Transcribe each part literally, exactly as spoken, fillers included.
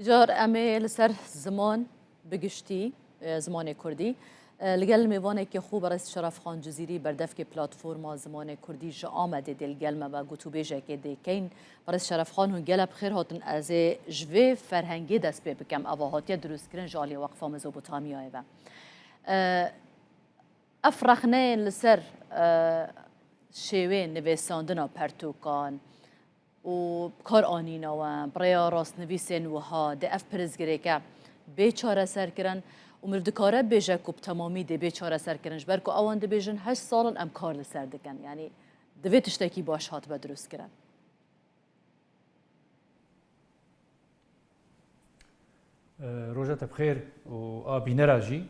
Car em ê li ser ziman bi giştî, e, zimanê kurdî, e, li gel mêvanekî xwe berêz Şerefxan Cizîrî, berdevkê Platforma Zimanê Kurdî ji Amedê dê li gel me be, gotûbêjekê dê keyn. Berêz Şerefxan, hûn gelek bi xêr hatin. Ez ê ji vê ferhengê dest pê bikim. Eva hatiye dirustkirin ji aliyê Weqfa Mezopotamyayê ve. E, Ev rexneyên li ser, e, şêwê nivîsandina pertûkan û kar anîna we, bi rêya rastnivîsên wiha, dê ev pirsgirêke bê çareserkirin û mirov dikare bêje ku bi temamî dê bê çareserkirin, ji ber ku ewan dibêjin heşt sal in em kar li ser dikin. Yanî divê tiştekî baş hatibe dirustkirin. Roja te bi xêr û a bînera jî.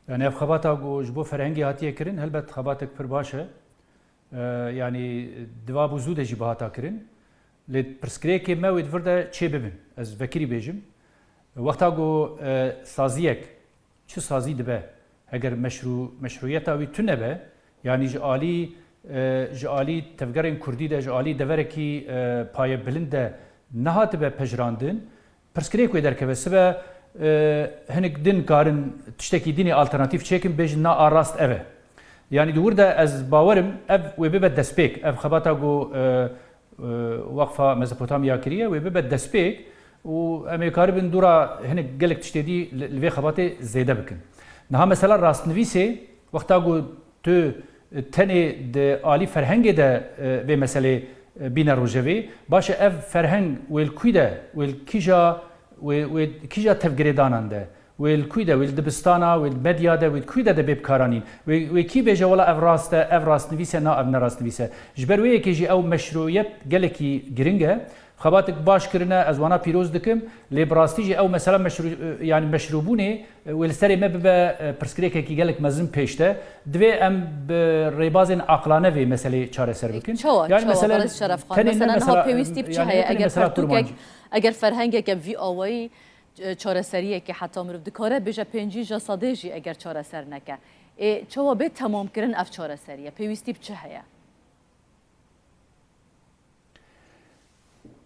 Yanî ev xebata ku ji bo ferhengê hatiye kirin, helbet xebatek pir baş e. Yanî di va bû zû de jî bihata kirin. Lê pirsgirêkê me wê di vir de çê bibin. Ez vekirî bêjim. Wexta ku saziyek çi sazî dibe, heger meşrû-, meşrûyeta wî tune be, yanî ji alî, e, ji alî tevgerên kurdî de, ji alî deverekî, e, payebilind de nehatibe pejirandin, pirsgirêk wê derkeve. Sibe, e, hinek din karin tiştekî dinê alternatîf çêkin, bêjin na a rast ev e. Yanî di wir de ez bawerim ev wê bibe destpêk, ev xebata ku, e, e, Weqfa Mezopotamya kiriye, wê bibe destpêk û em ê karibin dûra hinek gelek tiştê dî li, li vê xebatê zêde bikin. Niha mesela rastnivîsê, wexta ku tu tenê di alî ferhengê de, e, vê meselê, e, bîne rojevê, baş e ev ferheng wê li kû de, wê li kîja, wê, wê kîja tevgirêdanan de, wê li kû de, wê li dibistana, wê li medya de, wê li kû de de bê bikaranîn. Wê, wê kî bêje wela ev rast e, ev rastnivîs e, na ev ne rastnivîs e. Ji ber wê yekê jî ew meşrûyet gelekî giring e. Xebatek baş kirine, ez wana pîroz dikim. Lê bi rastî jî ew mesela meşrû-, yanî meşrûbûnê, e, wê li serê me bibe, e, pirsgirêkekî gelek mezin pêş de. Divê em bi rêbazên aqlane vê meselê çareser bikin. Çawa, yanî çawa, mesele Berêz Şerefxan? Tenê ne mesela, niha pêwîstî bi çi heye? Eger pertûkek, eger ferhengeke vî awayî, e, çareseriyekê heta mirov dikare bêje pêncî ja sedê jî eger çareser neke. Ê, çawa bê temamkirin ev çareseriye? Pêwîstî bi çi heye?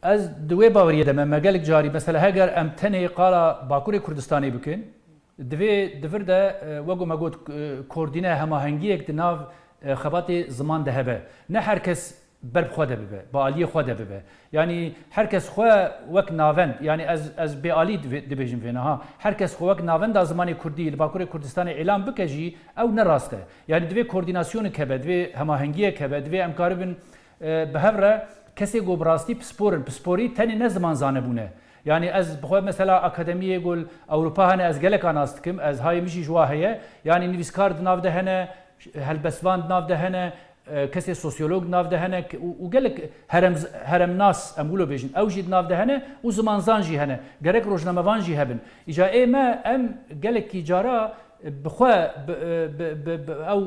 Ez di wê baweriyê de me, me gelek carî, mesela heger em tenê qala Bakurê Kurdistanê bikin, divê di vir de, e, wek ku me got, e, koordîne, hemahengiyek di nav, e, xebatê ziman de hebe. Ne her kes ber bi xwe de bibe, bi aliyê xwe de bibe. Yanî her kes xwe wek navend, yanî ez, ez bêalî dibê-, dibêjim vê niha, her kes xwe wek navenda zimanê kurdî li Bakurê Kurdistanê îlan bike jî ew ne rast e. Yanî divê koordînasyonek hebe, divê hemahengiyek hebe, divê em karibin, e, bi hev re kesê ku bi rastî pispor in, pisporî tenê ne ziman zanebûn e. Yanî ez bi xwe mesela akademiyê ku li Ewropa hene, ez geleka nas dikim, ez hayê min jî ji wa heye. Yanî nivîskar di nav de hene, helbestvan di nav de hene, e, kesê sosyolog di nav de hene k-, û, û gelek herem-, heremnas, em wilo bêjin, ew jî di nav de hene û zimanzan jî hene. Gerek rojnamevan jî hebin. Îca ê me, em gelekî cara bi xwe, bi, bi, bi, bi ew,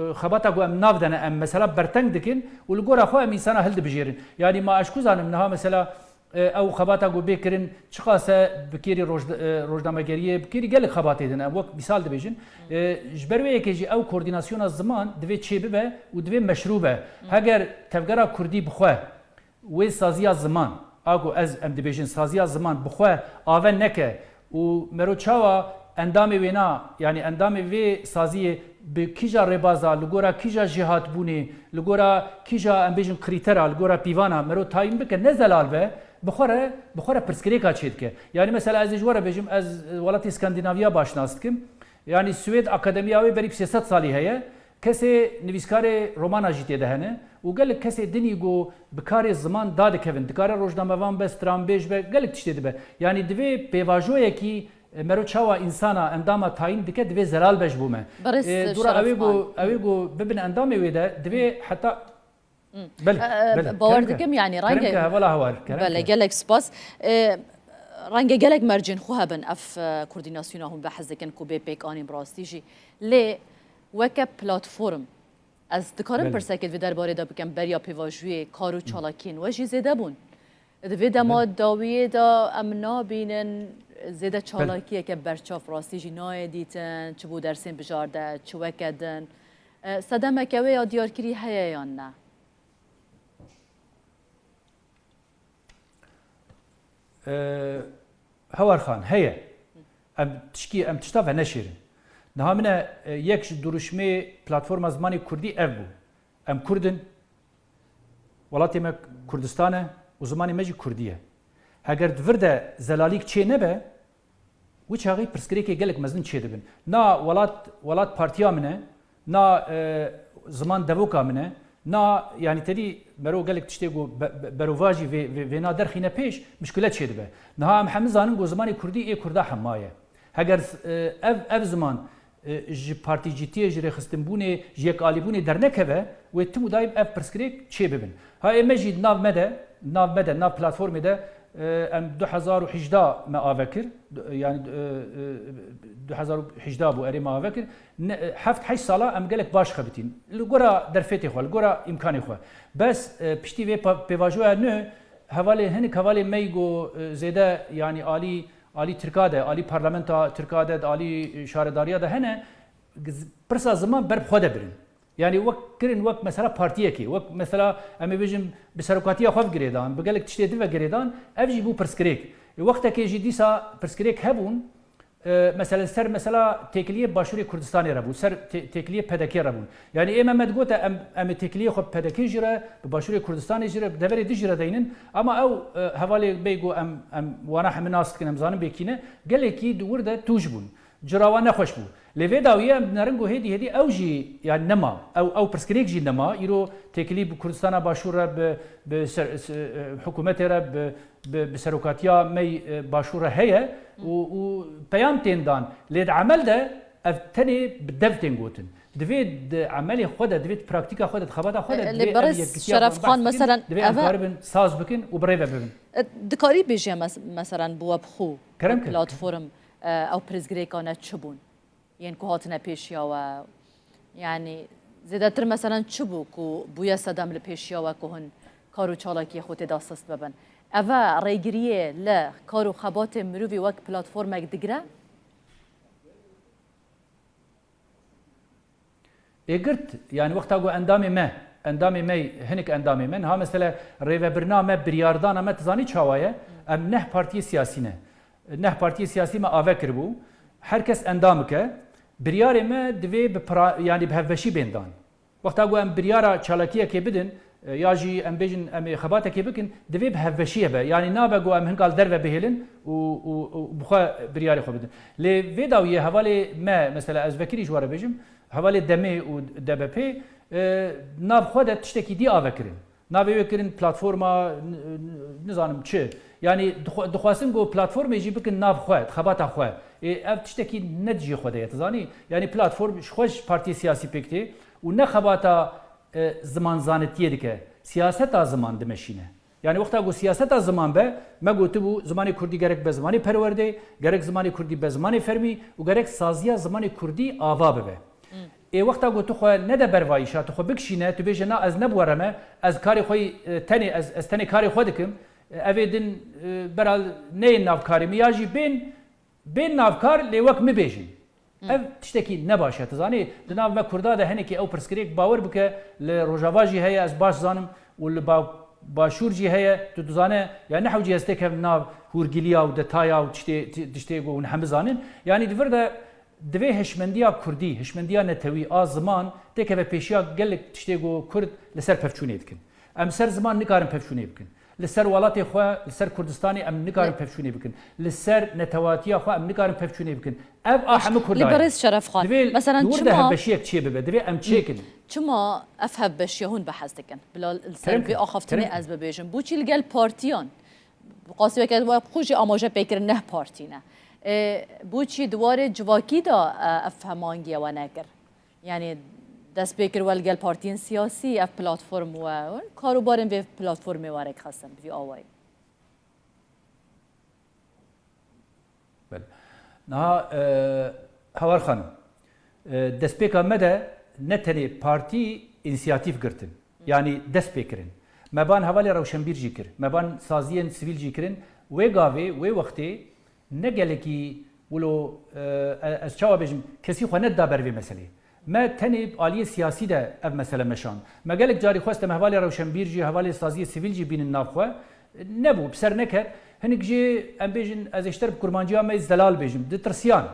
e, xebata ku em nav de ne, em mesela berteng dikin û li gora xwe em însana hildibijêrin. Yanî ma ez ku zanim niha mesela, e, ew xebata ku bê kirin çiqas e bi kêrî roj-, e, rojnamegeriyê, bi kêrî gelek xebatê din e, wek mîsal dibêjin. E, ji ber wê yekê jî ew koordînasyona ziman divê çêbibe û divê meşrû be. Heger tevgera kurdî bi xwe wê saziya ziman, a ku ez, em dibêjin saziya ziman bi xwe ave neke û mero çawa endamê wêna, yanî endamê vê saziyê bi kîja rêbaza, li gora kîja jêhatbûnê, li gora kîja, em bêjin, krîtera, li gora pîvana mero tayîn bike, ne zelal be, bi xwe re, bi xwe re pirsgirêka çêdike. Yanî mesela ez ê ji we re bêjim, ez welatê Skandînaviya baş nas dikim. Yanî Swêd akademiya wê berî bi sê sed salî heye. Kesê nivîskarê romana jî tê de hene û gelek kesê dinî ku bi karê ziman dadikevin, dikare rojnamevan be, stranbêj be, gelek tiştê dibe. Yanî divê pêvajoyekî, e, mero çawa însana endama tayîn dike, divê zelal be ji bo me. Berêz, e, dûra ew ê ku, ew ê ku bibin endamê wê de, divê heta Belê, belê. Bawer dikim, yanî renge, kerem ke, hevala hawar, kerem ke. Belê, gelek spas. E, renge gelek mercên xwe hebin ev, e, koordînasyona hûn behs dikin ku bê pêkanîn bi rastî jî. Lê weke platform, ez dikarim pirsekê di vê derbarê de bikim, beriya pêvajoyê kar û çalakiyên we jî zêde bûn. Di vê dema dawiyê de em nabînin zêde çalakiyeke berçav rastî jî nayê dîtin, çi bo dersên bijarde, çi weke din. E, sedemeke wê ya diyarkirî heye yan ne? E, Hewarxan, heye. Em tişkî, em tişta veneşêrin. Niha min e, yek ji duruşmê platforma zimanê kurdî ev bû. Em kurd in, welatê me Kurdistan e û zimanê me jî kurdî ye. Heger di vir de zelalîk çê nebe, wî çaxî pirsgirêkê gelek mezin çêdibin. Na welat, welat partiya min e, na, e, ziman devoka min e, na, yanî tedî mero gelek tiştê ku be-, be-, berovajî vê, vê, vê na derxîne pêş, mişkile çêdibe. Niha em hemî zanin ku zimanê kurdî ê kurda hema ye. Heger, e, ev, ev ziman, e, ji partîcîtiyê, ji rêxistinbûnê, ji yekalîbûnê dernekeve, wê tim û daîm ev pirsgirêk çê bibin. Ha ê me jî di nav me de, di nav me de, nav platformê de, e, em du hezar û hejda me ave kir, du-, yanî, e, e, du hezar û hejda bû erê me ave kir, ne, e, heft heşt sala em gelek baş xebitîn. Li gora derfetê xwe, li gora îmkanê xwe. Bes, e, piştî vê pa-, pêvajoya nû, hevalê hinik hevalê me yî ku, e, zêde, yanî alî, alî Tirka de, alî parlamenta Tirka de, alî şaredariya de hene, giz-, pirsa ziman ber bi xwe de birin. Yanî wek kirin wek mesela partiyekê, wek mesela em ê bêjin bi serokatiya xwe ve girêdan, bi gelek tiştê din ve girêdan, ev jî bû pirsgirêk. E, wextekê jî dîsa pirsgirêk hebûn, e, mesela ser mesela têkiliyê Başûrê Kurdistanê re bû, ser tê-, têkiliyê P D K re bûn. Yanî ê me me digote em, em ê têkiliyê xwe bi P D K jî re, bi Başûrê Kurdistanê jî re, bi deverê din jî re deynin. Ama ew, e, hevalê bey got em, em wana hemî nas dikin, em zanin bê kî ne, gelekî di wir de tûj bûn. Cira wan nexweş bû. Lê vê dawiyê em dinerin ku hêdî hêdî ew jî, yani nema. Ew, ew pirsgirêk jî nema. Îro têkilî bi Kurdistana Başûr re, bi, bi ser, se-, e, hikûmetê re, bi, bi, bi serokatiya me yî, e, Başûr re heye û, û peyam tên dan. Lê di emel de ev tenê bi dev tên gotin. Divê di emelê xwe de, divê di praktîka xwe de, di xebata xwe de, E, lê divê ev berêz yekitiya Şeref xwe Xan, behs bikin, meselen, divê em eve karibin saz bikin û bi rê ve bibin. E, dikarî bêjî mes-, meselen bi we bi xwe, Kerem bi kir. Platform, e, ew pirsgirêkane çi bûn? Yên ku hatine pêşiya we, yanî zêdetir meselen çi bû ku bûye sedem li pêşiya we ku hûn kar û çalakiyê xwe tê de sist bibin? Eve rêgiriyê li kar û xebatê mirovî wek platformek digire? Ê girt, yani wexta ku endamê me, endamê me, hinik endamê me, niha mesele rêvebirina me, biryardana me, tu zanî çawa ye? Em neh partiyê siyasî ne. Neh partiyê siyasî me ave kiribû. Her kes endam bike. Biryarê me divê bi pra-, yani bi hevbeşî bên dan. Wexta ku em biryara çalakiyekê bidin, e, ya jî em bêjin em ê xebatekê bikin, divê bi hevbeşiyê be. Yanî nabe ku em hinka li derve bihêlin û, û, û bi xwe biryarê xwe bidin. Lê vê dawiyê hevalê me, mesela ez vekirî ji we re bêjim, hevalê demê û D B P, e, nav xwe de tiştekî dî ave kirin. Navê wê kirin platforma, n-, n-, nizanim çi. Yanî dixwe-, dixwestin ku platformê jî bikin nav xwe, xebata xwe. Ê, ev tiştekî ne dijî xwe de ye, tu zanî? Yanî platform ji xwe ji partiyê siyasî pêk tê û ne xebata, e, zimanzanitiyê dike. Siyaseta ziman dimeşîne. Yanî wexta ku siyaseta ziman be, me gotibû zimanê kurdî gerek be zimanê perwerdê, gerek zimanê kurdî be zimanê fermî û gerek saziya zimanê kurdî ava bibe. Ê wexta ku tu xwe nede ber vayîşa, tu xwe bikişîne, tu bêje, na ez ne bi we re me, ez karê xwe yî, e, tenê, ez, ez tenê karê xwe dikim, e, evê din, e, beral neyên nav karê min ya jî bên, bên nav kar lê wek min bêjin. Ev tiştekî ne baş e. Tu zanî, di nav me kurda de hinekî ew pirsgirêk, bawer bike, li Rojava jî heye, ez baş zanim û li ba-, Başûr jî heye. Tu dizane, ya ne hewcî ez têkevim nav hûrgiliya û detaya û tiştê, ti-, tiştê ku hûn hemî zanin. Yanî di vir de divê hişmendiya kurdî, hişmendiya netewî a ziman têkeve pêşiya gelek tiştê ku kurd li ser pevçûnê dikin. Em ser ziman nikarin pevçûnê bikin. Li ser welatê xwe, li ser Kurdistanê em nikarin Ne- pevçûnê bikin. Li ser netewatiya xwe em nikarin pevçûnê bikin. Ev a hemû kurda Lê ye. Berêz Şeref Xan, Divê meselen di wir de çima, hevbeşiyek çê bibe. Divê em çêkin. Çima ev hevbeşiya hûn behs dikin? Bila li ser Kerem vê kir, axaftinê kerem kir. ez bibêjim. Boçî li gel partiyan? Qasî weke we xwe jî amaje pê kirin neh partî ne. E, boçî di warê civakî de, e, ev hemangiye we nekir? Yanî dest pê kir we li gel partiyên siyasî, ev platform we, karûbarên vê platformê we rêk xistin bi vî awayî. Belê. Niha, e, Hawar Xanim, e, destpêka me de ne tenê partî însiyatîf girtin, yanî dest pê kirin. Me ban hevalê rewşenbîr jî kir, me ban saziyên sivîl jî kirin. Wê gavê, wê wextê ne gelekî wilo, e, e, ez çawa bêjim, kesî xwe nedida ber vê meselê. Me tenê aliyê siyasî de ev mesele meşand. Me gelek carî xwest em hevalê rewşenbîr jî, hevalê saziyê sivîl jî bînin nav xwe. Nebû, bi ser neket. Hinek jê, em bêjin, ez êşter bi kurmanciya me zelal bêjim, ditirsiyan.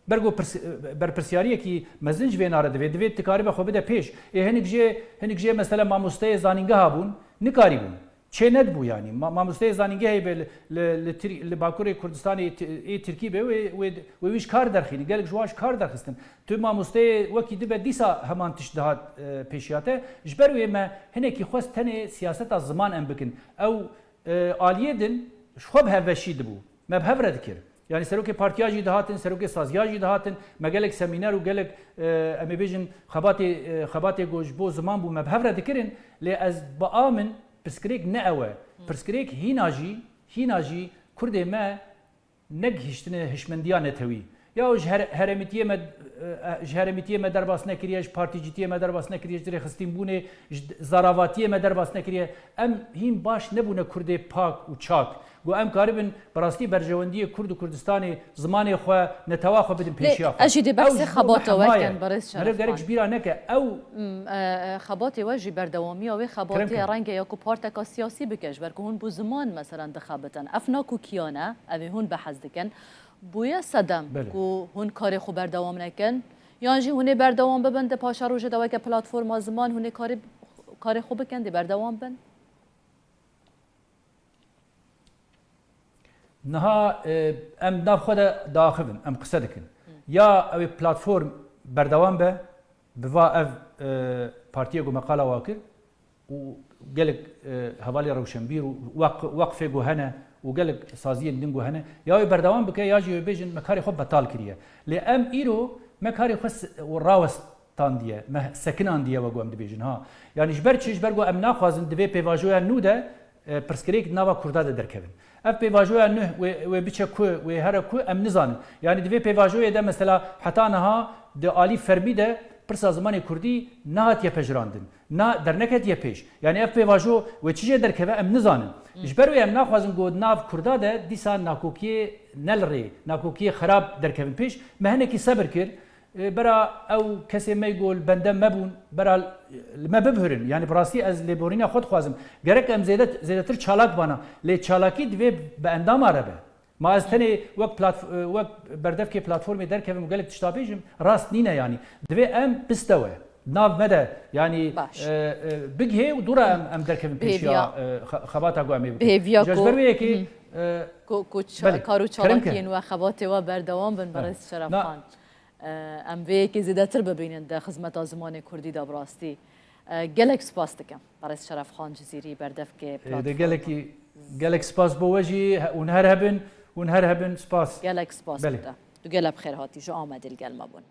Ber ku pirs-, berpirsiyariyekî mezin ji vê nare divê, divê dikaribe xwe bide pêş. Ê hinek jê, hinek jê mesela mamosteyê zanîngeha bûn, nikarîbûn. Çê nedibû yanî. Ma-, mamosteyê zanîngehê be li, li, li Tir-, li Bakurê Kurdistanê ti-, ê Tirkî be wê, wê, wê wî ji kar derxînin. Gelek ji wan ji kar derxistin. Tu mamosteyê wekî dibe dîsa heman tişt dihat, e, pêşiya te. Ji ber wê me hinekî xwest tenê siyaseta ziman em bikin. Ew, e, aliyê din ji xwe bi hevbeşî dibû. Me bi hev re dikir. Yanî serokê partiya jî dihatin, serokê saziya jî dihatin. Me gelek semîner û gelek, e, em ê bêjin xebatê, e, xebatê ku ji bo ziman bû me bi hev re dikirin. Lê ez bi a min pirsgirêk ne ew e. Pirsgirêk hîna jî, hîna jî Kurdê me negihîştine hişmendiya netewî. Ya ji her-, herêmîtiyê me, e, ji herêmîtiyê me derbas nekiriye, ji partîcîtiyê me derbas nekiriye, ji rêxistinbûnê, ji zaravatiyê me derbas nekiriye. Em hîn baş nebûne Kurdê pak û çak. Ku em karibin bi rastî berjewendiyê Kurd û Kurdistanê, zimanê xwe, netewa xwe bidin pêşiya xwe. Lê ez jî dê behsê xebata we kem, berêz Şerefxan. Meriv gerek ji bîra neke. Ew M, e, e, xebatê we jî berdewamiya wê xebatê ye, renge ya ku parteka siyasî bike, ji ber ku hûn bo ziman, meselan, dixebitin. Ev nakokiyane, ev ê hûn behs dikin. Bûye sedem ku hûn karê xwe berdewam nekin? Yan jî hûn ê berdewam bibin, di paşerojê de weke platforma ziman hûn ê karê, karê xwe bikin, dê berdewam bin? Niha, e, em nav xwe de diaxivin, em qise dikin. Ya ew ê platform berdewam be, bi va ev, e, partiyê ku me qala wa kir û gelek, e, hevalê rewşenbîr û weq-, weqfê ku hene û gelek saziyên din ku hene, ya wê berdewam bike ya jî wê bêjin me karê xwe betal kiriye. Lê em îro me karê xwe s-, rawest tandiye, me sekinandiye wek ku em dibêjin ha. Yanî ji ber çi? Ji ber ku em naxwazin di vê pêvajoya nû de, e, pirsgirêk di nava Kurda de derkevin. Ev pêvajoya nû wê, wê biçe ku, wê here ku em nizanin. Yanî di vê pêvajoyê de mesela heta niha di alî fermî de pirsa zimanê Kurdî nehatiye pejirandin. Na derneketiye pêş. Yanî ev pêvajo wê çi jê derkeve em nizanin. Ji ber wê em naxwazin ku di nav Kurda de dîsa nakokiyê ne li rê, nakokiyê xerab derkevin pêş. Me hinekî sebir kir. E, bera ew kesê me ku li bende me bûn, bera li me bibhirin. Yanî bi rastî ez lêborîna xwe dixwazim. Gerek em zêde, zêdetir çalak bana. Lê çalakî divê bi endama re be. Ma ez tenê wek platf-, e, wek berdevkê platformê derkevim û gelek tişta bêjim, rast nîne yanî. Divê em bistewe. Nav me de, yanî, Baş. e, e, bigihê û dû re em, em derkevin pêşiya, Bêhêviya. e, xe-, xebata ku em ê bikin. Bêhêviya Ji ku, ber wê yekê, hı. e, Ku, ku ça-, Belê, kar û kerem ke. çalakiyên we, xebatê we berdewam bin, Ha. berêz Şeref Na- Xan. E, em vê yekê zêdetir bibînin di xizmeta zimanê Kurdî de bi rastî. E, gelek spas dikim. Berêz Şeref Xan Cizîrî, berdevkê Ê, de platforma. gelekî, gelek spas bo we jî, he-, hûn her hebin, hûn her hebin, spas. Gelek spas Belê. bide. Tu gelek bi xêr hatî, ji Amedê li gel me bûn.